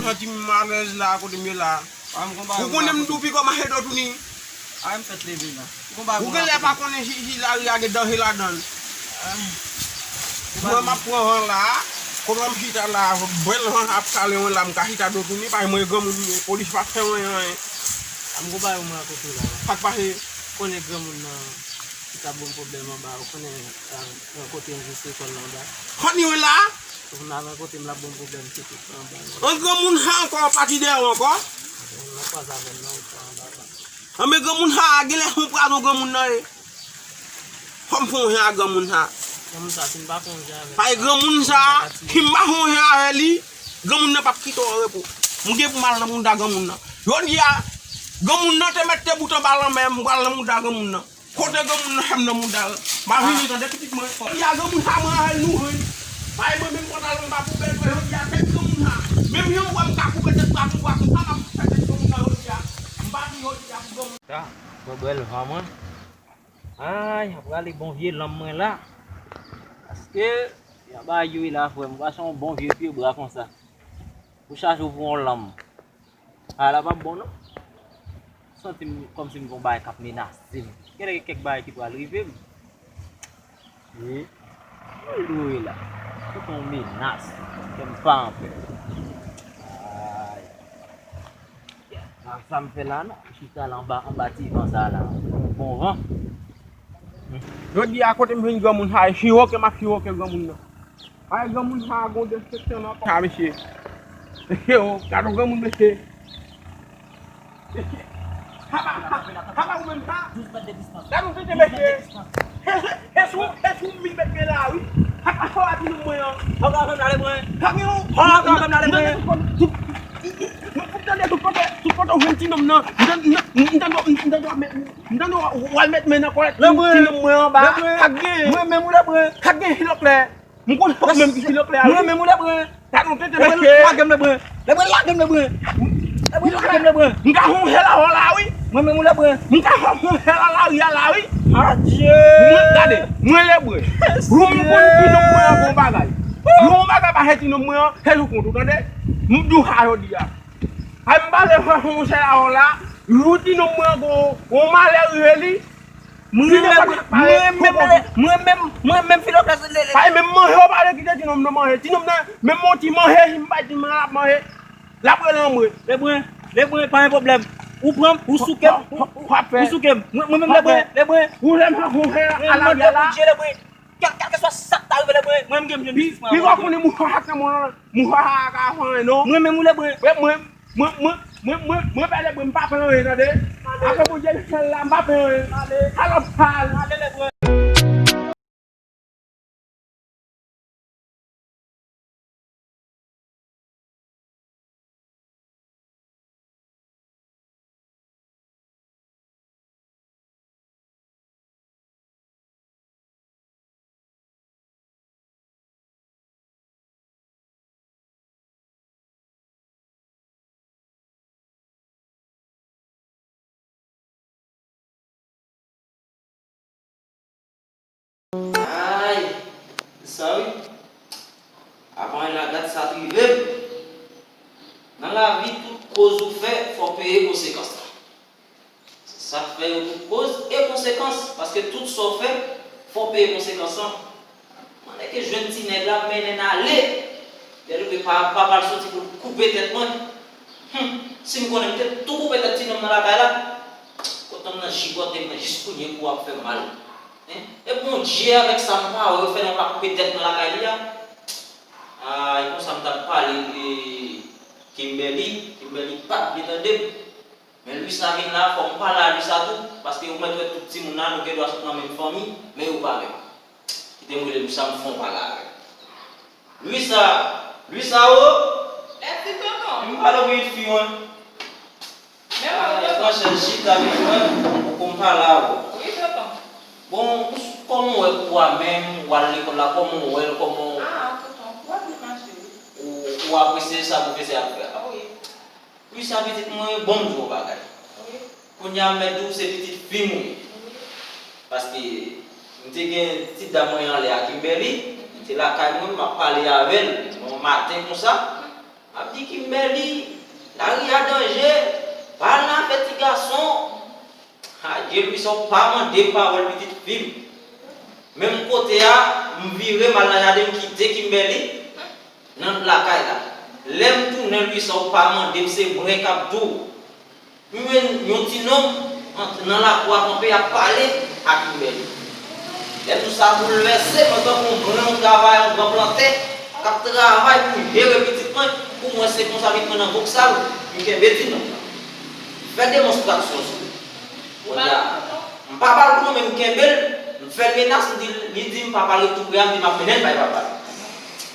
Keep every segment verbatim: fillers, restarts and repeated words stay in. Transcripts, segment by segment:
Santi m alèz la, kote m ye la. Ou konnen m tou piko mache do touni. Ay, m fèt leve la. Ou genlè pa konnen si, si lari a gen danje ladan l. Mwen, m ap pran van la. Kote m chita la, bèl van ap kale mwen la, m ka chita do touni, paske mwen granmoun, polis pa fè mwen anyen. A m gon bagay mwen rakonte w la. Sa k pase? Konnen granmoun nan ki t ap ban m pwoblèm anba, ou konnen, a, rankontre m jis lekòl la anba. Kònn yo la? Ou nan rankontre m, l ap ban m pwoblèm, se tout anba. An granmoun sa ankò pati dèyè w ankò? Nan kwaze avè m nan, ou pran anba, anba. Anben granmoun sa a, genlè se yon pwazon granmoun nan ye. Fò m fè yon jan ak granmoun sa. Granmoun sa, si m pa fè yon jan avè l. Paske granmoun sa, si m pa fè yon jan avè li, granmoun nan p ap kite w an repo. M gen pou m al nan mouda granmoun nan. Jodi a, granmoun nan te mèt te bout anba lanmè, m pral nan mouda granmoun nan. Kote granmoun nan fè m nan mouda l. M a vini tande pitit mwen. Jodi a, granmoun sa mwen avè l nou jwenn. Bay mwen menm pantalon m pa pou bèl vre jodi a, tèt granmoun sa. Menm jan w wè m ka koupe tèt bwa pou bwa konsa, m ap fè tèt granmoun nan jodi a. M pa di jodi a pou granmoun. Ta, mwen bèl van mwen. Ay, ap rale bon vye lanm mwen la. Paske, y a ba youri la, frè m, pa se yon bon vye pye bra konsa. Ou chache w pou yon lanm. A la p ap bon, non. Santi m kòmsi m gon bagay k ap menase m. Genlè gen kèk bagay ki pral rive m. Wi. Mwen loure la. Se yon menas. Kè m pa anpè. Ay. Pa sa m fè la non, m chita la anba, anba ti van sa la. Bon van. Jodi a kote m jwenn granmoun sa, e chiwoke m ap chiwoke granmoun nan. Ay granmoun sa gon despektan nan sa mesye. Mesye o, gade yon granmoun mesye. Mesye, apa, apa, apa ou menm sa? Gade yon tete mesye. E sou, e sou mil mèt men la wi. Apa sa w ap di nou mwen an? Ou ka fè m ale mwen. Sa gen yon. Ou ka fè m ale mwen. Mwen fout tande tout kote, tout kote ou jwenn ti nonm nan. M tande, m tande, m tande w ap met, m tande w al met men nan kòlèt ti nonm mwen anba. Sa k gen? Mwen menm ou Lebren. Sa k gen Filòklè? M konn fòk menm ki Filòklè a wi. Mwen menm ou Lebren. Gade yon tete mesye. Lage m Lebren. Lebren, lage m Lebren. Lebren, lage m Lebren. M ka fè yon jèl avè w la wi. Mwen menm ou Lebren. M ka fè yon jèl a lari a la wi. Adye. Mwen, gade, mwen Lebren. Ou m konn ti nonm mwen an gon bagay. Yon bagay pa jwenn ti nonm mwen an, se sou kont ou tande. M di w sa jodi a. Ay m pale fè yon sèl avè w la, jou ti nonm mwen gon yon malè rive li. Mwen menm, mwen menm, mwen menm, mwen menm Filòklè se lele. Pa menm manje w pa vle kite ti nonm nan manje. Ti nonm nan, menm yon ti manje, si m bay ti nonm nan l ap manje, l ap rele anmwe. Lebren, Lebren, pa gen pwoblèm. Ou pran m, ou souke m, ou, ou souke m. Mwen, mwen menm Lebren, Lebren. Ou lè m fè yon sèl a lari a la. Kèl, kèlkeswa sa k ta rive Lebren, mwen menm gen m jwenn jistis mwen. Pi gwo konnen mouchwa sa k nan mwen an, mouchwa sa a ka fè anyen non. Mwen menm ou Lebren. Mwen, mwen, mwen, mwen, mwen, mwen, mwen pè Lebren, m pa fè anyen tande. Apre Bondye nan syèl la, m pa fè anyen. Ale. Salòp sal. Ale Lebren. Ay, sa wi. Avan la dat sa t rive m. Nan lavi, tout koz ou fè, fò w peye konsekans la. Se sa k fè yo tout koz e konsekans, paske tout sa w fè, fò w peye konsekans lan. Mwen nèk jwenn ti nèg la, m mennen n ale. Lè l rive pa, pa pral soti pou l koupe tèt mwen. Hum, si m konnen m te tou koupe tèt ti nonm nan lakay la. Kot nonm nan jigote m nan jis kounye kou ap fè m mal. Hein? E Bondye avèk sa m pa wè, yo fè nèg la koupe tèt nan lakay li a. Ay, konsa m t ap pale de Kimberly, Kimberly pa t vle tande m. Men Luisa vin la, fò m pale a Luisa tou, paske ou mèt wè tout timoun la, nou gen dwa sot nan menm fanmi, men yo pa menm. Kite m rele Luisa, m fè yon pale avè l. Luisa, Luisa o! Mèsi tonton. M pale w pitit fi w an. Men mwen, tonton. Pran chèz chita, pitit mwen, pou m pale avè w. Wi, tonton. Bon, ou s-, kòman w wè kou a menm, w al lekòl la, kòman w wè l, kòman w... Ah, tonton, kou a byen mache, wi. Ou, ou apresye sa pwofesè a ap fè a? Wi. Luisa pitit mwen, bon m di w yon bagay. Wi. Kounye a m mèt di w se pitit fi m ou ye. Wi. Paske m te gen ti dam mwen anlè a Kimberly, li te lakay mwen, m ap pale avè l yon maten konsa. M ap di Kimberly, lari a danje, pa al nan afè ti gason. Adye Louisa, ou pa mande m pawòl pitit fi m. Menm kote a, m vire m al nan jaden, m kite Kimberly nan lakay la. Lè m tounen, Louisa, ou pa mande m, se mwen k ap di w. M jwenn yon ti nonm nan lakou a kanpe ap pale ak Kimberly. Lè m di w sa boulvèse mwen tankou yon gran travayè, yon gran plantè k ap travay pou jere pitit mwen. Pou mwen, se konsa pitit mwen nan bouk sal, m kenbe ti nonm nan. M fè demonstraksyon sou li. Kounye a, m pa ba l kou non, men m kenbe l, m fè l menas, m di l, li di m papa l ret tou pre a, m di m ap mennen l bay papa l.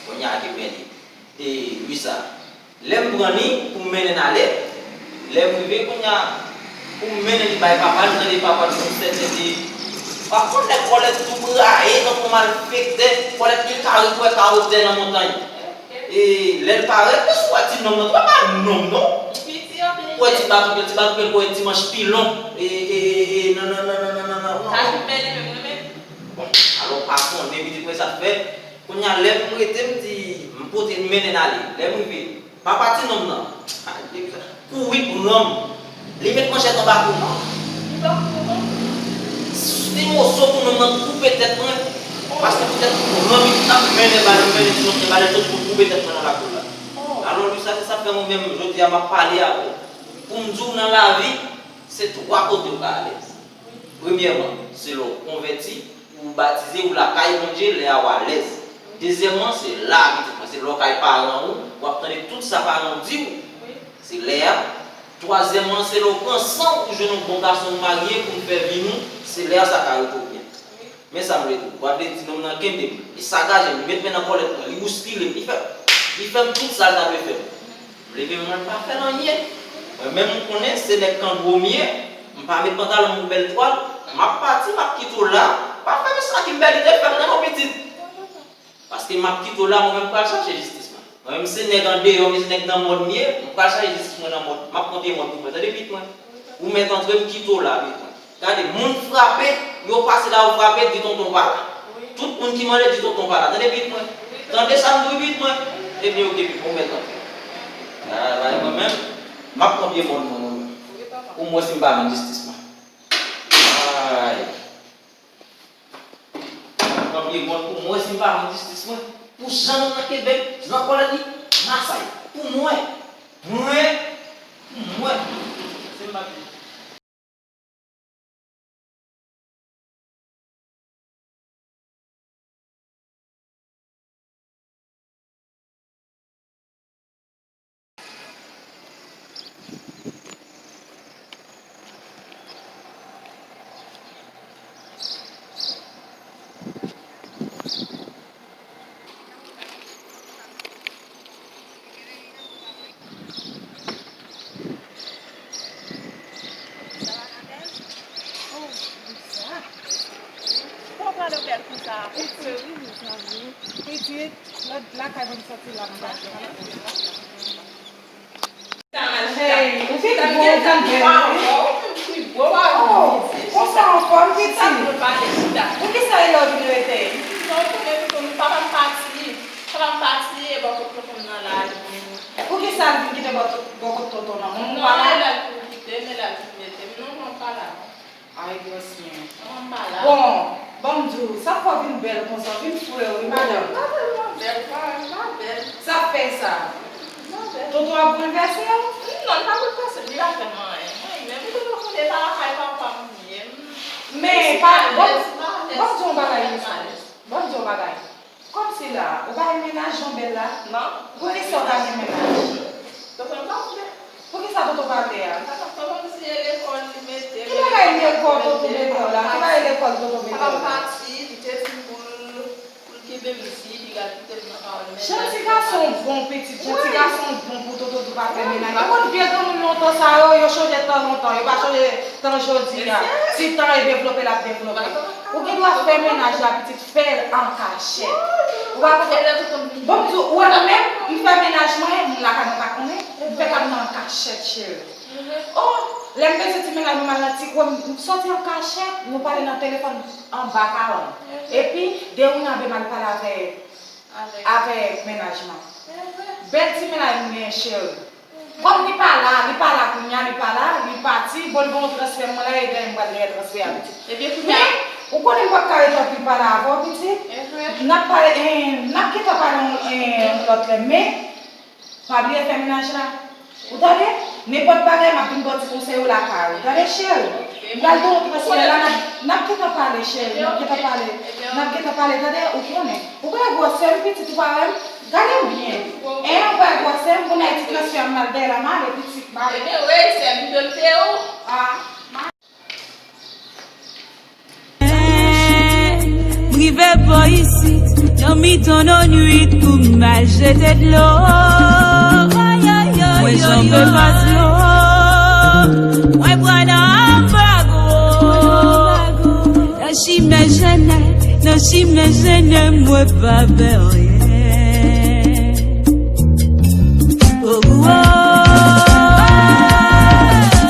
Kounye a, Kimberly, e, Louisa. Lè m pran li pou m mennen n ale, lè m rive kounye a, pou m mennen li bay papa l, m tande papa l sou sèt li di, pa konn nèg Kòlèt tou braye tankou malfektè, Kòlèt gen kare kwè kawotè nan montany. E lè l parèt, men si w wè ti nonm nan, tou pa nonm non. Ou wè ti batouke, ti batouke, ou wè ti manch pilon. E, e, e, e, non, non, non. Bon, alò w pa konnen pitit mwen sa k fè. Kounye a, lè m rete, m di, m pote, m mennen n ale. Lè m rive, papa ti nonm nan kouri pran m. Li met manchèt anba kou m. Ti moso pou nonm nan koupe tèt mwen. Paske poutèt pou nonm nan, li t ap mennen bal, li mennen ti nonm nan bal, li sot pou koupe tèt mwen nan lakou la. Alò, Louisa, se sa k fè mwen menm, jodi a, m ap pale avè w. Pou m di w nan lavi, se twa kote w ka alèz. Premyèman, se lè w konvèti, ou batize, ou lakay Bondye, lè a w alèz. Dezyèmman, se la, pitit mwen, se lè w kay paran ou, w ap tande tout sa paran ou di w. Se lè a. Twazyèmman, se lè w pran san ou jwenn yon bon gason ou marye pou n fè vi nou, se lè a sa ka retounen. Men sa m vle di w, w ap vle di nonm nan kenbe m, li sakaje m, li met men nan kòlèt mwen, li bouskile m, li fè, li fè m tout sa l ta dwe fè m. M leve men mwen, m pa fè l anyen. Mwen menm, m konnen se nèg kandwo m ye, m pa met pantalon m pou bèl twal, m ap pati, m ap kite w la. Pa fè m sa Kimberly te fè m nan non, pitit. Paske m ap kite w la, mwen menm m pral chache jistis mwen. Mwen menm se nèg andeyò, men se nèg nan mòn m ye, m pral chache jistis mwen nan mòn. M ap pran pye mòn pou mwen, tande pitit mwen. Ou mèt antre, m kite w la, pitit mwen. Gade, moun frape, yo pase la, yo frape, di tonton pa la. Tout moun ki mande, di tonton pa la. Tande pitit mwen. Tande sa m di w, pitit mwen. Ebyen, oke, pitit mwen, ou mèt antre. Ay, mwen menm, m ap pran pye mòn mwen, mwen menm. Pou m wè si m pa jwenn jistis mwen. Ay. M ap pran pye mòn pou m wè si m pa jwenn jistis mwen. Pou jan nonm nan kenbe m, nan kòlèt li, masay. Pou mwen. Mwen. Mwen. Se m ap di. Sa va, Nadège? Oh, Lisa. Poukisa w pale w bèl konsa? Pitit, wi, mezanmi. Pitit, lòt lakay mwen soti la, m pa t. Hey, ou pi gwo, ou pi bèl, wi. Oh, konsa anfòm, pitit. Poukisa e la w vin rete? Non, ou konnen tonton, papa m pati. Papa m pati, e bò kot tonton m nan la, li vin. Poukisa l vin kite bò, bò kot tonton nan? Moun pa la? Non, e la l vin kite m, e la l vin mete m. Non, non, m pa la, non. Ay, grasyen. Non, m pa la. Bon, ban m di w, sa fè w vin bèl konsa, w vin fre, wi, madanm. M pa tèlman bèl, pa, m pa bèl. Sa k fè sa? M pa bèl. Tonton ap boulvèse w? Non, l pa boulvèse m, li pa fè m anyen. Mwen menm, tonton konnen pa lakay papa m ye. Men, pa, ban m di w yon bagay, Lisa. Ban m di w yon bagay. Kòmsi la, ou pa gen mennaj, jan w bèl la? Non. Poukisa w pa gen mennaj? Tonton pa vle. Poukisa tonton pa vle a? Tonton di se lekòl li mete m. Ki bagay lekòl tonton mete w la? Ki bagay lekòl tonton mete w la? Papa m pati, li te di m pou l, pou l kenbe m isi, li pral kite m nan pawòl mennaj. Jan ti gason bon, pitit, jan ti gason bon pou tonton di w pa fè mennaj. Ou konn vye granmoun lontan sa yo, yo chonje tan lontan, yo pa chonje tan jodi a. Si tan e devlope, l ap devlope. Ou gen dwa fè mennaj la, pitit. Fè l an kachèt. Ou pa konprann? Bon, m di w, ou wè mwen menm, m fè mennaj mwen, moun lakay mwen pa konnen. M fè kay mwen an kachèt, cheri. Oh, lè m peze ti mennaj mwen, m al nan ti kwen, m soti an kachèt, nou pale nan telefòn anba kabann. Epi, dewoulnabe m al pale avè, avè mennaj mwen. Bèl ti mennaj m genyen, cheri. Kòm li pa la, li pa la kounye a, li pa la, li pati, bon, l gen yon transfè, mwen la, e dèyè m pral dèyè transfè a, pitit. Ebyen, kounye a. Men, ou konnen m p ap ka rete anpil pale avè w, pitit. N ap pale, eh, n ap gentan pale yon, eh, yon lòt lè, men, pa bliye fè mennaj la. Ou tande? Nenpòt bagay, m ap vin ba w ti konsèy ou lakay ou. Tande, cheri? M pral ba w yon transfè la, n ap, n ap gentan pale, cheri, n ap gentan pale. N ap gentan pale, tande? Ou konnen. Ou pa wè gwosè m, pitit, ou pa wè m? Gade m byen. En, ou pa wè gwosè m, pou n al ti transfè m, m al dèyè la, m ale, pitit, m ale. Ebyen, wi, sè m, m te ou. Ah. M rive bò isit, nan mitan nan nwit pou m al jete dlo. Mwen janbe mas dlo, mwen pran nan anbago. Nan chimen jennen, nan chimen jennen, mwen pa pè anyen. Oh, oh, oh.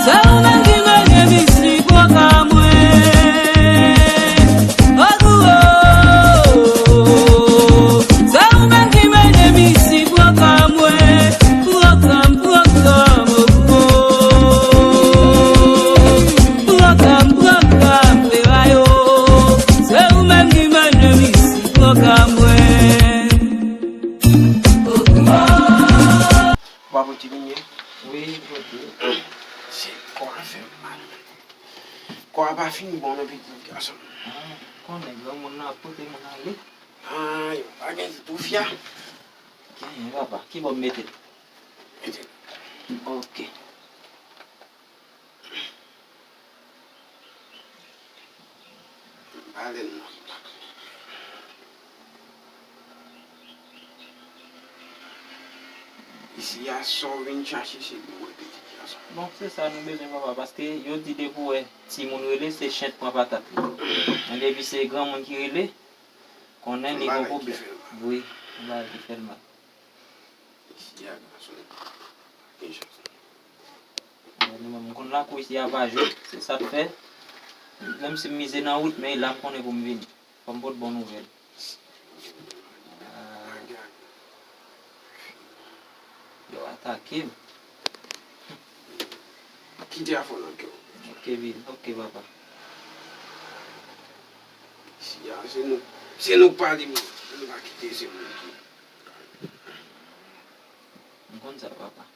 Se ou menm ki mennen misye bò ka mwen. Oh, oh, oh. Se ou menm ki mennen misye bò ka mwen. Pwogram, pwogram, oh, oh. Pwogram, pwogram, fera yo. Se ou menm ki mennen misye bò ka mwen. Ou pa pote linye? Wi, pote. Se kò a fè m mal. Kò a pa fin bon non, pitit gason. Ah, konnen granmoun nan ap pote moun ale. Ah, yo pa gen ti toufya. Genyen, papa. Ki bò m mete l? Mete l. Ok. Balèn nan. Isi a, sa w vin chache, se pou w wè pitit gason. Bon, se sa nou bezwen, papa, paske yo di depi w wè timoun rele, se chen t pran patat li. Men depi se granmoun ki rele, konnen li gon pwoblèm. Wi, yon bagay ki fè l mal. Isi a, gason, pa gen chans. Men nou menm, m konn lakou isi a pa jwe, se sa k fè. Menm si m mize nan wout, men e la m konnen pou m vini. Fò m pote bon nouvèl. Ah. Yo atake m. Kite afè w nan kè w. Ok, Bill. Ok, papa. Isi a, se nou, se nou k pa libre. Nou pa kite se moun ki M konn sa, papa.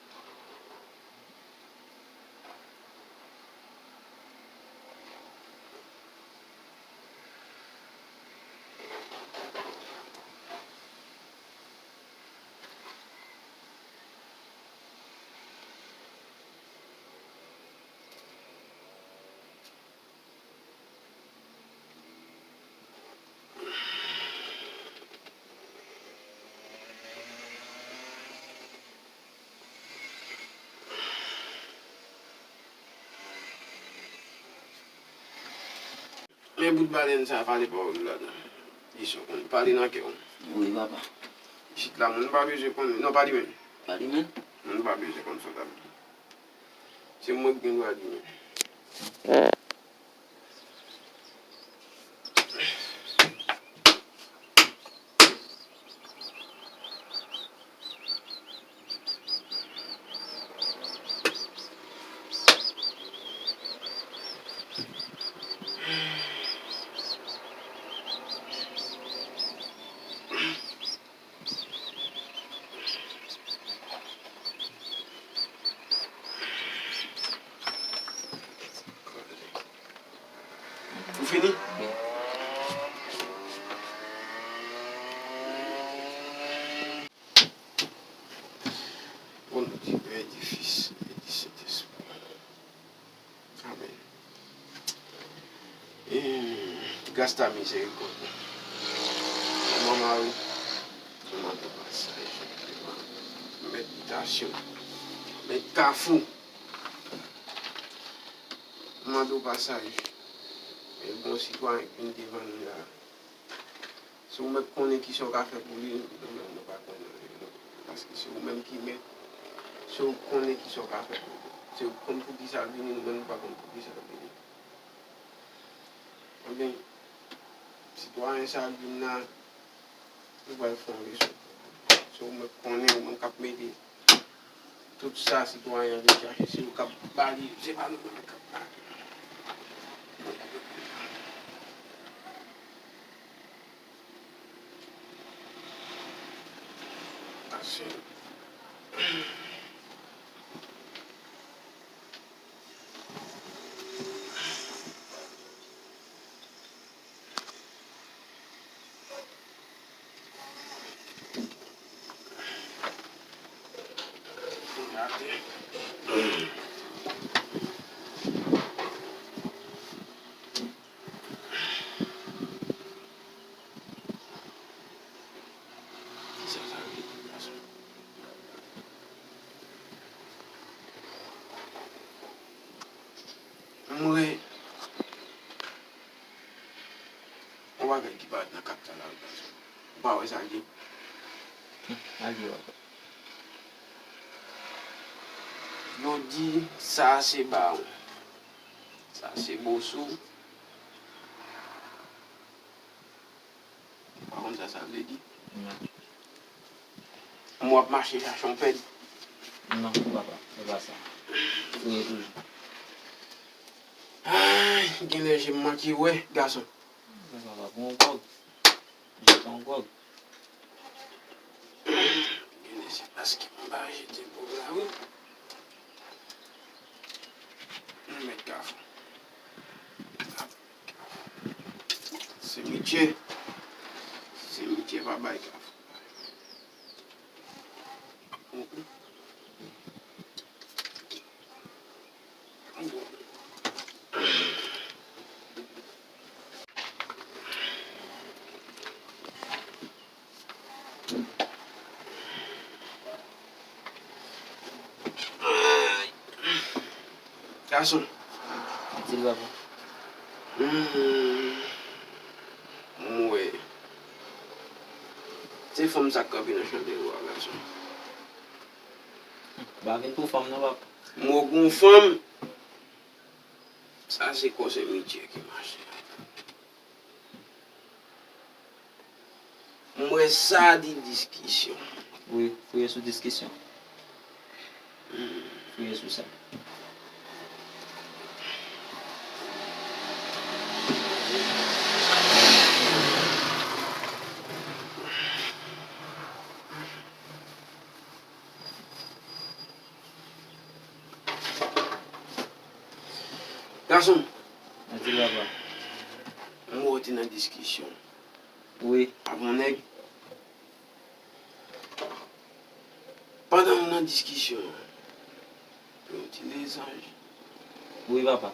Men bout balèn sa a, pale pawòl ou ladan. Li sou konn pale nan kè w. Wi, papa. Isit la, moun pa bezwen konnen. Non, pa li menm. Pa li menm? Moun pa bezwen konn sa w t ap di. Se mwen ki gen dwa di menm. Ou fini? O non di Pè, di Fis e di Sentespri. Amèn. E, gras ta mizerikòd. Manman Mari, manman de pasaj, mèt bitasyon, mèt kafou. Manman de pasaj, e bon sitwayen k vin devan nou la. Se ou menm k konnen kisa w ka fè pou li, nou menm nou pa konnen anyen non. Paske se ou menm ki mèt, se ou k konnen kisa w ka fè pou li. Se ou k konn poukisa l vini, nou menm nou pa konn poukisa l vini. Ebyen, sitwayen sa a k vin la, nou pral fè yon leson pou li. Se Ou mwen konnen, ou mwen k ap mete tout sa sitwayen an vin chache, se ou k ap ba li, se pa nou menm k ap ba li. Pase. Kisa sa vle di, gason? M wè yon bagay ki parèt nan kat la, gason. Ou pa wè sa, Guy? Al di w. Yo di sa se Bawon. Sa se Bosou. Ou pa konn sa sa vle di? Non. M w ap mache chache yon pèd. Non, papa, se pa sa. Fouye toujou. Ay, genlè je m manke wè, gason. Papa, pran yon gwòg. Jete yon gwòg. Genlè se paske m pa jete gwòg la, wi. M met Kafou. Simitye. Simitye pa bay Kafou. Gason. Di l, papa. Hmm. M wè. Se fanm sa k kanpe nan chanpye a, gason. Ba vin pou fanm nan, papa. M wè gon fanm. Sa se kò Sen Mitye ki mache. M wè sa di diskisyon. Wi, fouye sou diskisyon. Fouye sou sa. Gason. Mwen di papa. M wè w te nan diskisyon. Wi. Avè yon nèg. Pandan nou nan diskisyon an, yon ti lezanj. Wi, papa.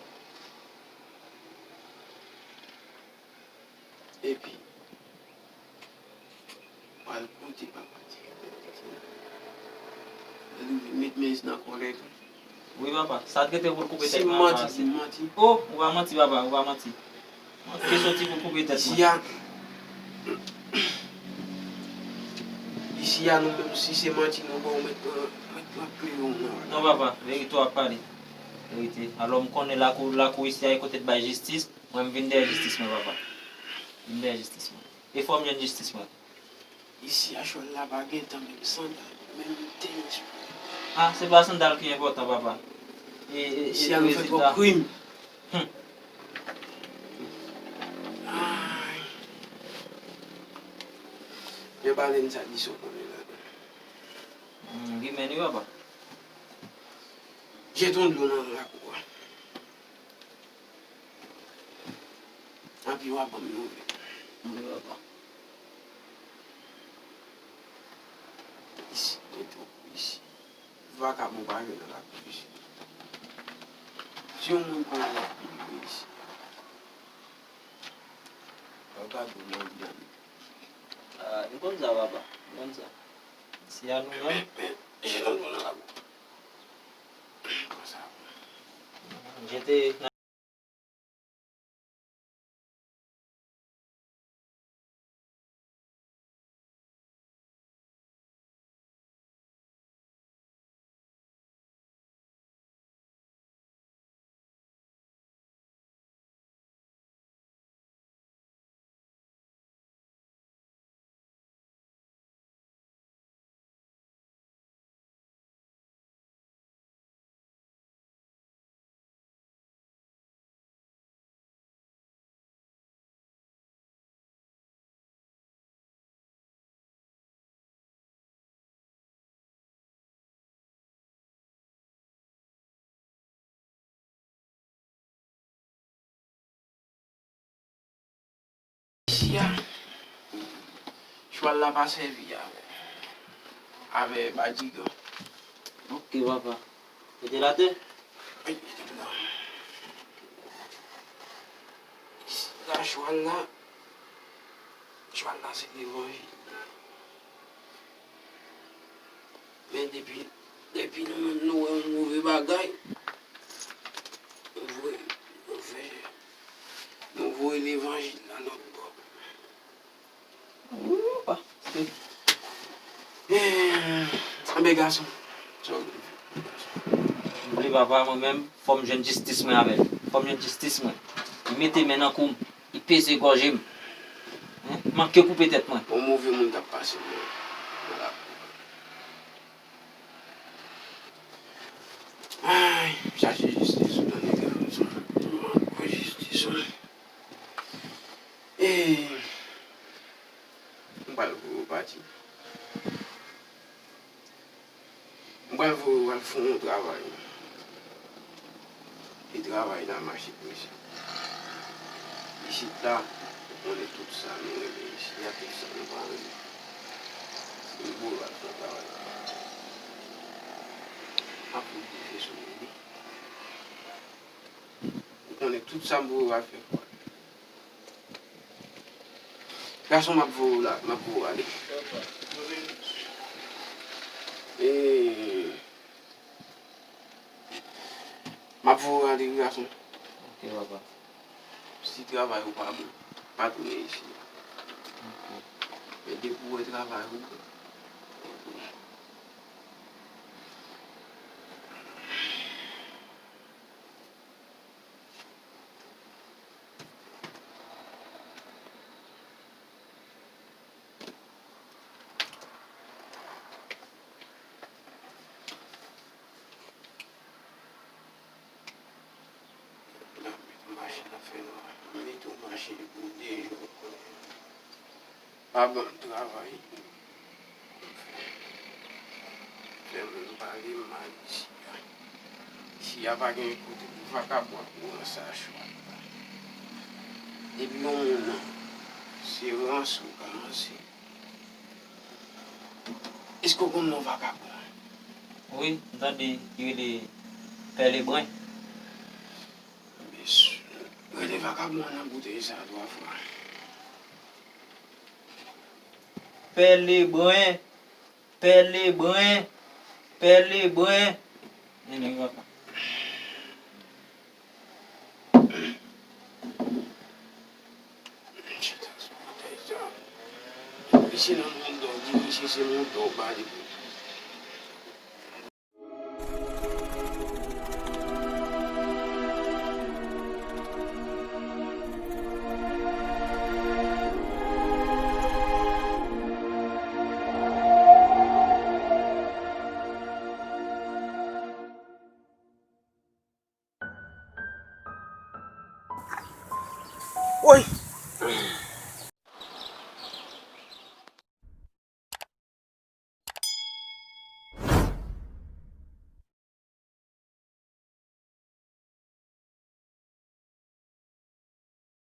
Epi, pral konte papa ti. Li met men nan kòlè tou. Wi, papa. Sa t rete pou l koupe tèt mwen. Si m manti, di m manti. O, ou pa manti, papa, ou pa manti. Mwen te soti pou koupe tèt mwen. Isi a, isi a nou menm, si se manti nou ba w, mèt pran, mèt pran pye w nan. Non, papa, verite w ap pale. Verite. Alò, m konnen lakou, lakou isi a e kote t bay jistis. Mwen, m vin dèyè jistis mwen, papa. M vin dèyè jistis mwen. E fò m jwenn jistis mwen. Isi a chòl la pa gentan menm sandal, menm tenis pou mwen. A, se pa sandal ki enpòtan, papa. E, e, e rezilta. Isi a nou fè twòp krim. Hmm. Ay. Yon balen sa di sa w konnen ladan. Hmm, gimèn wi, papa. Jete yon dlo nan lakou a. Anpi w ap ban m nouvèl. Wi, papa. Isi, mwen twò pou isi. Vakabon pa jwe nan lakou isi. Si yon moun pa anvi ap rive isi. Al gade w nan vyan. A, m konn sa, papa. M konn sa. Si a nou menm. Men, men, jete yon dlo nan lakou. Konsa. Jete. Isi a, chwal la pa sèvi avè, avè badigan. Ok, papa. Mete l atè. Ay, mete l la. Isi la, chwal la, chwal la se levanjil. Men depi, depi nou menm nou wè yon move bagay, nou voye, nou fè, nou voye levanjil la lòt bò. Wi, papa. Eh, anben gason, sa w vle fè? M vle papa, mwen menm, fò m jwenn jistis mwen avè l. Fò m jwenn jistis mwen. Li mete men nan kou m. Li peze gòje m. Hein? Manke koupe tèt mwen. Yon move moun k ap pase nan, nan lakou. Ay, chache jistis ou tande, gason. Mande jistis ou. E m pral voye w pati. M pral voye w al fè yon travay. E travay la mache prese. Isit la, ou konnen tout sa nou renmen isi a, tout sa nou pa renmen. M voye w al fè yon travay. M ap fout dife sou ou wi. Ou konnen tout sa m voye w al fè. Gason, m ap voye w la, m ap voye w ale. E, m ap voye w ale wi, gason. Ok, papa. Si travay ou pa bon, pa tounen isi. Ok. Men depi w wè travay ou bon, m ap mete w mache nan fènwa. M mete w mache pou de jou. Pa ban m travay. Fè moun pale m mal isi a. Isi a pa gen kote pou vakabon ap ranse a chwal la. Depi yon moun nan, se ranse ou ka ranse. Èske w konn non vakabon an? Wi, m tande yo rele Pè Lebren. Rele vakabon an nan boutèy sa a twa fwa. Pè Lebren, Pè Lebren, Pè Lebren. Men nèg yo pa. Misye nan mondo, di misye se mondo ba li. Woy!